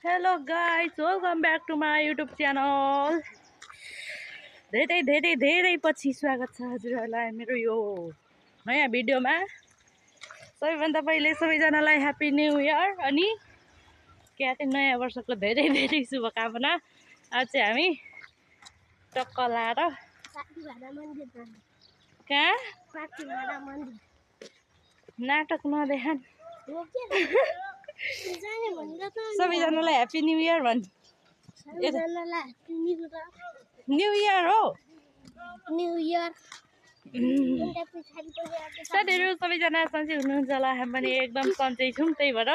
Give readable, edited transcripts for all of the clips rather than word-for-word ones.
Hello guys, welcome back to my YouTube channel. धेरै पछि स्वागत छ हजुरहरूलाई मेरो यो नयाँ भिडियोमा। सबैभन्दा पहिले सबैजनालाई ह्यापी न्यू इयर अनि नयाँ वर्षको धेरै शुभकामना। आज चाहिँ हामी टक्क लाएर कहाँ नाटक नदेखान सबैजनालाई ह्यापी न्यू इयर भन्। न्यू इयर हो न्यू इयर साथीहरू सबैजना सन्चै हुनुहुन्छ होला। हामी पनि एकदम सन्चै छौँ। त्यही भएर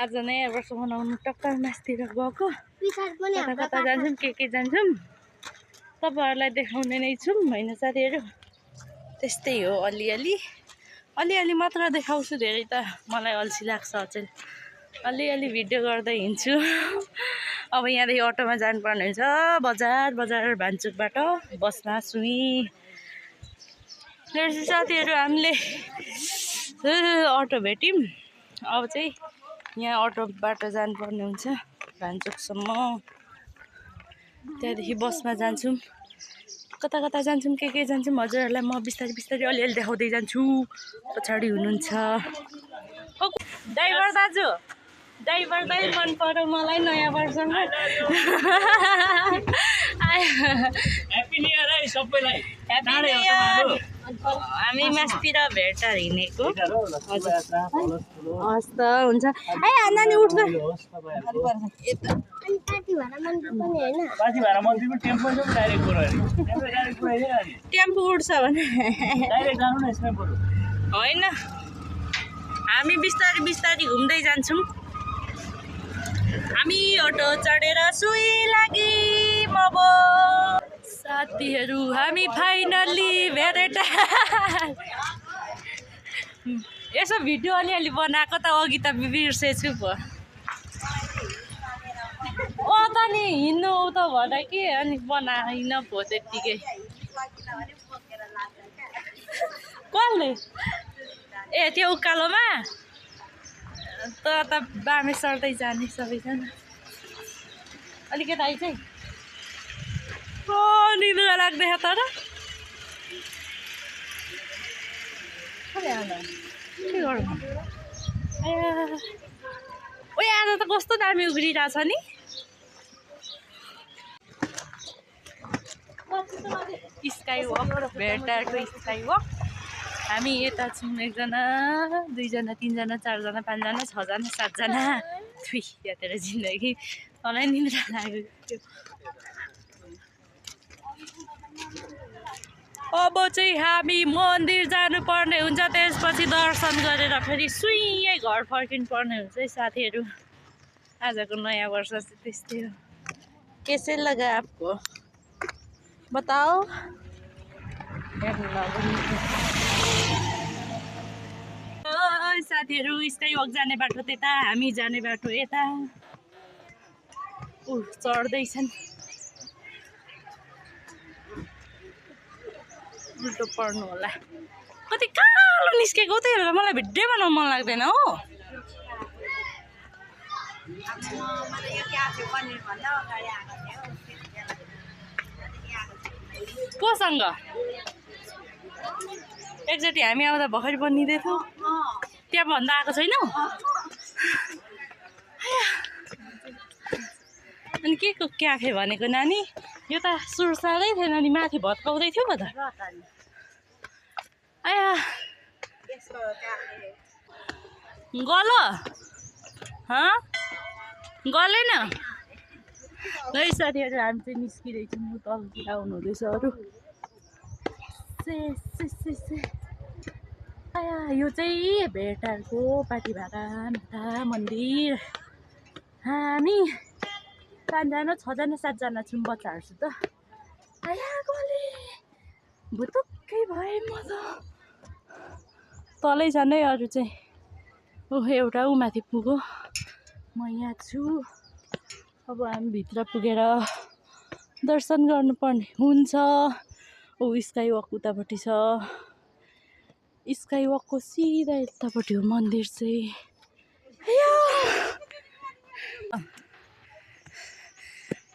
आज नयाँ वर्ष मनाउनु टक्कर मासतिर गएको। कता कता जान्छौँ के जान्छौँ तपाईँहरूलाई देखाउने नै छौँ होइन साथीहरू। त्यस्तै हो अलिअलि मात्र देखाउँछु। धेरै त मलाई अल्छी लाग्छ अचेल। अलिअलि भिडियो गर्दै हिँड्छु। अब यहाँदेखि अटोमा जानुपर्ने हुन्छ बजार भान्चुकबाट बसमा सुई। साथीहरू हामीले अटो भेट्यौँ। अब चाहिँ यहाँ अटोबाट जानुपर्ने हुन्छ भान्चुकसम्म। त्यहाँदेखि बसमा जान्छौँ। कता कता जान्छौँ के जान्छौँ हजुरहरूलाई म बिस्तारै अलिअलि देखाउँदै जान्छु। पछाडि हुनुहुन्छ ड्राइभर दाजु। ड्राइभर दाइ मन पर्यो मलाई नयाँ वर्षमा। ह्यापी न्यू इयर है सबैलाई। हामी मासतिर भेट्टार हिँडेको। हस् त हुन्छ। नानी उठ्छ। टेम्पो उठ्छ भने होइन हामी बिस्तारै घुम्दै जान्छौँ। हामी अटो चढेर सुई लागि मब साथीहरू हामी फाइनल्ली भेटेर यसो भिडियो अलिअलि बनाएको त अघि त बिर्सेछु पो। त नि हिँड्नु त भन्दा के अनि बनाइन पो त्यत्तिकै। कसले ए त्यो उकालोमा त बामे सर्दै जाने सबैजना। अलिकति आइ चाहिँ निलो लाग्दैछ तर के गरौँ। ओ आज त कस्तो दामी उग्रिरहेछ नि। स्काई वक भेटारको स्काई वक। हामी यता छौँ 1 जना 2 जना 3 जना 4 जना 5 जना 6 जना 7 जना। थुई यातेर जिन्दगी तँलाई निन्द्रा लाग्यो। अब चाहिँ हामी मन्दिर जानुपर्ने हुन्छ। त्यसपछि दर्शन गरेर फेरि सुइँ घर फर्किनु पर्ने हुन्छ है साथीहरू। आजको नयाँ वर्ष चाहिँ त्यस्तै हो। कैसे लगा आपको बताओ। साथीहरू स्काई वक जाने बाटो त्यता हामी जाने बाटो यता। चढ्दैछन् उल्टो पर्नु होला। कति कालो निस्केको त्यही भएर मलाई भिडियो बनाउनु मन लाग्दैन हो। कोसँग एकचोटि हामी आउँदा भर्खरै बनिँदै थियो। त्यहाँ भन्दा आएको छैनौ। अनि के को क्याफे भनेको नानी यो त सुरसारै थिएन नि माथि भत्काउँदै थियो पो त। आया गलो गलेन है साथीहरू। हामी चाहिँ निस्किँदैछौँ तलतिर आउनु हुँदैछ अरू। आया यो चाहिँ भेटारको पाटिभाडा माता मन्दिर। हामी 5 जना 6 जना 7 जना छौँ बच्चाहरू त। आया गले भुतुक्कै भए म त। तलै जानै अरू चाहिँ एउटा माथि पुग्यो म यहाँ छु। अब हामी भित्र पुगेर दर्शन गर्नुपर्ने हुन्छ। स्काई वक उतापट्टि छ। स्काई वकको सिधा यतापट्टि हो मन्दिर चाहिँ।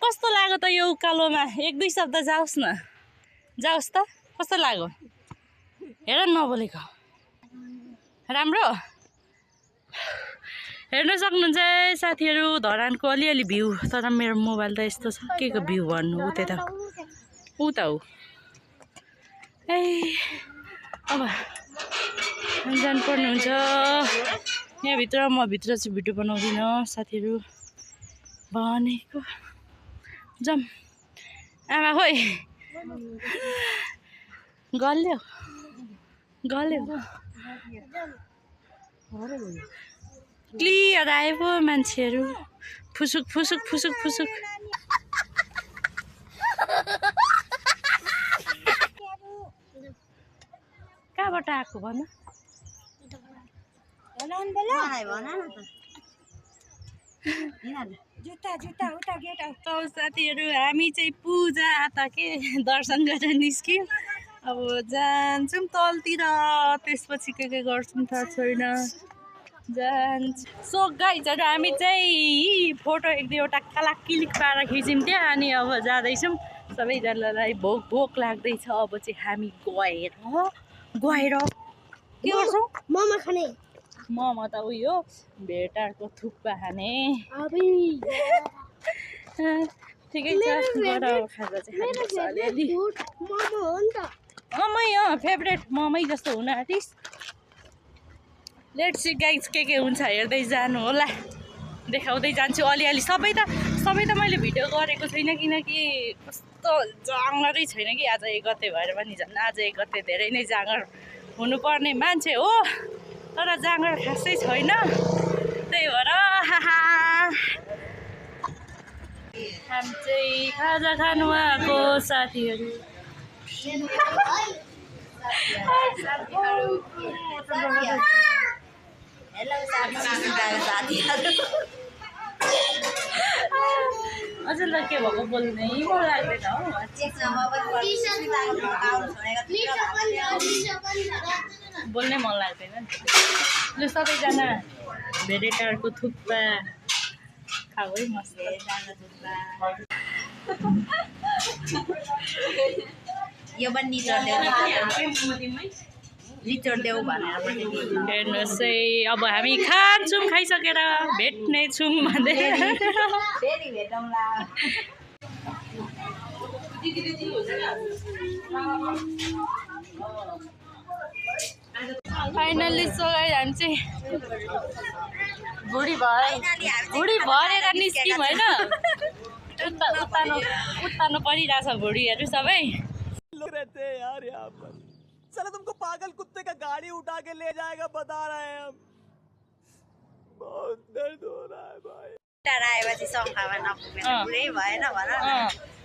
कस्तो लाग्यो त यो उकालोमा 1-2 शब्द जाओस् न जाओस् त कस्तो लाग्यो हेर नबोलेको राम्रो हेर्न सक्नुहुन्छ साथीहरू धरानको अलिअलि भ्यू तर मेरो मोबाइल त यस्तो छ के को भ्यू भन्नु उ त उ त हो ए अब जानुपर्ने हुन्छ यहाँभित्र म भित्र चाहिँ भिडियो बनाउँदिनँ साथीहरू भनेको जाम आमा खोइ गल्यो क्लियर आयो पो मान्छेहरू फुसुक फुसुक फुसुक फुसुक कहाँबाट आएको भन साथीहरू हामी चाहिँ पूजा त के दर्शन गरेर निस्क्यौँ अब जान्छौँ तलतिर त्यसपछि के गर्छौँ थाहा छैन जान्छ सो गाइजहरू हामी चाहिँ फोटो 1-2वटा क्लिक पारेर खिच्यौँ त्यहाँ अनि अब जाँदैछौँ सबैजनालाई भोक लाग्दैछ अब चाहिँ हामी गएर के गर्छौँ मोमो खाने मोमो त उयो भेटारको थुक्पा खाने ठिकै छ गएर खाजा चाहिँ अलिअलि मोमो हो नि त मै फेभरेट मोमै जस्तो हुन आँटिस लेट्स सी गाइज के हुन्छ हेर्दै जानु होला देखाउँदै जान्छु अलिअलि सबै त मैले भिडियो गरेको छैन किनकि कस्तो जाँगरै छैन कि आज 1 गते भएर पनि झन् आज 1 गते धेरै नै जाँगर हुनुपर्ने मान्छे हो तर जाँगर खासै छैन त्यही भएर हामी चाहिँ खाजा खानु आएको साथीहरू हजुरलाई के भएको बोल्नै मन लाग्दैन हौ बोल्नै मन लाग्दैन लु सबैजना भेडेटारको थुक्पा खाऊ है मस्त यो पनि निचोड देऊ भनेर हेर्नुहोस् है अब हामी खान्छौँ खाइसकेर भेट्नेछौँ भन्दै फेरि भेटौँला फाइनल्ली सगाइ हामी चाहिँ भुडी भरेर निस्क्यौँ होइन उत्तानो परिरहेछ भुडीहरू सबै रहते हैं यार यहाँ पर चलो तुमको पागल कुत्ते का गाड़ी उठा के ले जाएगा बता रहे हैं हम बहुत दर्द हो रहा है भाई आएपछि सङ्खामा नपुगेर पुरै भएन भन न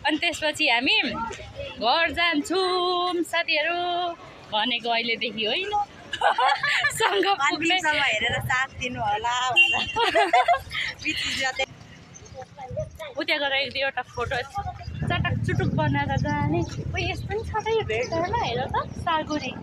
अनि त्यसपछि हामी घर जान्छौँ साथीहरू भनेको अहिलेदेखि होइन अन्तिमसम्म हेरेर साथ दिनु होला उता गएर 1-2वटा फोटो चटक चुटुक बनाएर जाने उयो यस्तो पनि छ त यो भेटारमा हेर त सागुरी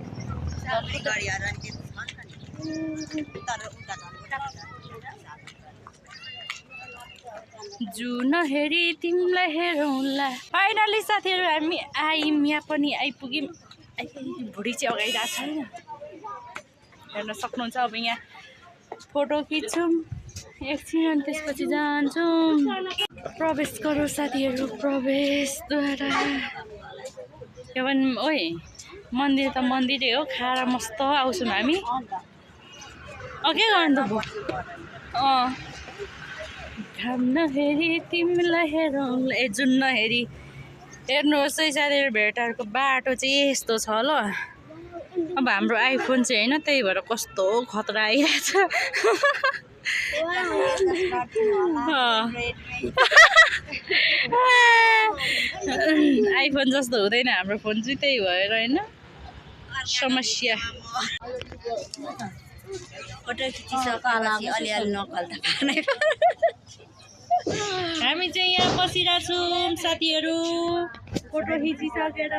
जुन हेरी तिमीलाई हेरौँला फाइनली साथीहरू हामी आयौँ यहाँ पनि आइपुग्यौँ भुडी चाहिँ अगाइरहेको छैन हेर्न सक्नुहुन्छ अब यहाँ फोटो खिच्छौँ एकछिन अनि त्यसपछि जान्छौँ प्रवेश गरौँ साथीहरू प्रवेशद्वारा के भन् ओए मन्दिर त मन्दिरै हो खाएर मस्त आउँछौँ हामी के गर्नु त भयो घाम नहेरी तिमीलाई हेरौँला जुन नहेरी हेर्नुहोस् है साथीहरू भेटारको बाटो चाहिँ यस्तो छ ल अब हाम्रो आइफोन चाहिँ होइन त्यही भएर कस्तो खतरा आइरहेछ आइफोन जस्तो हुँदैन हाम्रो फोन चाहिँ त्यही भएर होइन समस्या फोटो खिचिसकेपछि अलिअलि नकल त हामी चाहिँ यहाँ बसिरहेछौँ साथीहरू फोटो खिचिसकेर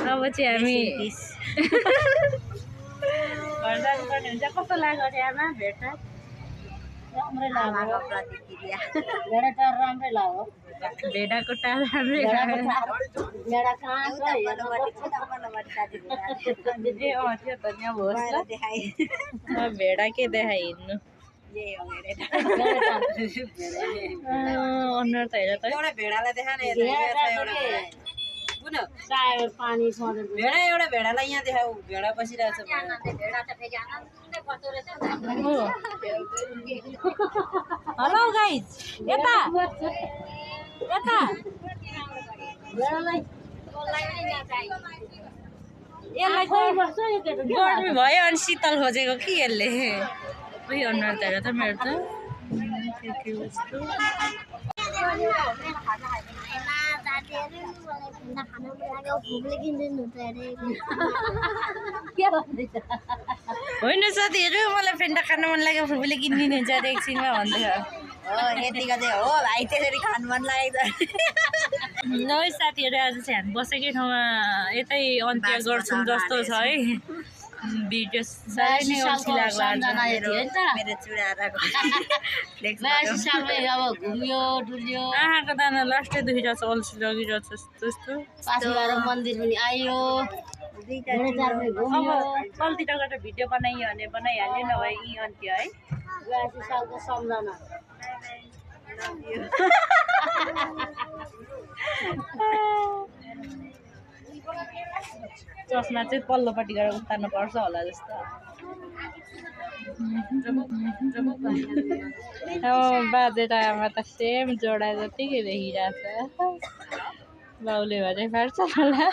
अब चाहिँ हामी घर जानुपर्ने हुन्छ कस्तो लाग्यो अरे आमा भेट्दा राम्रै लाग्यो आमाको प्रतिक्रिया भेडा टार राम्रै लाग्यो भेडाको टार राम्रै भेडाको लाग्यो। टार भेडा कहाँ छ ए अँ त्यो त यहाँ होस् ल देखाइ भेडा के देखाइ हिँड्नु यही हो मेरो अनुहार त हेर त एउटा भेडालाई देखा न यता यहाँ छ एउटा भेडा कुन हो? चाय पानी सधैँ भेडा एउटा भेडालाई यहाँ देखाऊ भेडा बसिरहेको छ हेलो गाइज यता यता भेडालाई यसलाई गर्मी भयो अनि शीतल खोजेको कि यसले उही अनुहार त हेर त मेरो त के वस्तु होइन साथीहरू मलाई फेन्टा खान मन लाग्यो फुपूले किनिदिनुहुन्छ अरे एकछिनमा भन्दै हो यतिको चाहिँ हो भाइ त्यसरी खानु मन लागेको ल साथीहरू आज चाहिँ हामी बसेकै ठाउँमा यतै अन्त्य गर्छौँ जस्तो छ है भिडियो साह्रै नै अल्छी लाग्ला मेरो चुडाको सालमै अब घुम्यो डुल्यो आँखाको दाना लास्टै दुखिरहेको छ अल्छी लगिरहेको छ यस्तो पछि गएर मन्दिर पनि आयो भेडाटारमै अब घुम्यो कलतिर गएर भिडियो बनाइयो भने बनाइहाल्यो नभए यी अन्त्य है 82 सालको सम्झना चस्मा चाहिँ पल्लोपट्टि गएर उतार्नु पर्छ होला जस्तो बाजे र आमा त सेम जोडा जतिकै देखिरहेछ बाउले भने पार्छ होला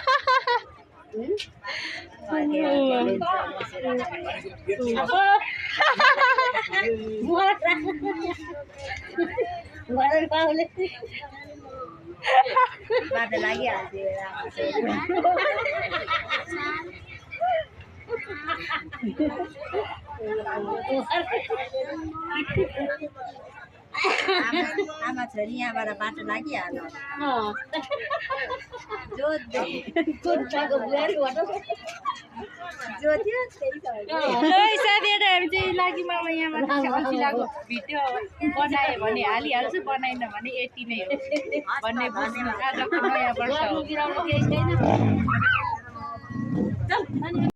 बाटो लागिहाल्थ्यो आमा छोरी यहाँबाट बाटो लागिहाल्यो जो थियो त्यही छ साथीहरू हामी चाहिँ लागि मामा यहाँबाट अल्छीलाको भिडियो बनायो भने हालिहाल्छु बनाएन भने यति नै हो भन्ने बुझ्नु आजको नयाँ वर्ष हो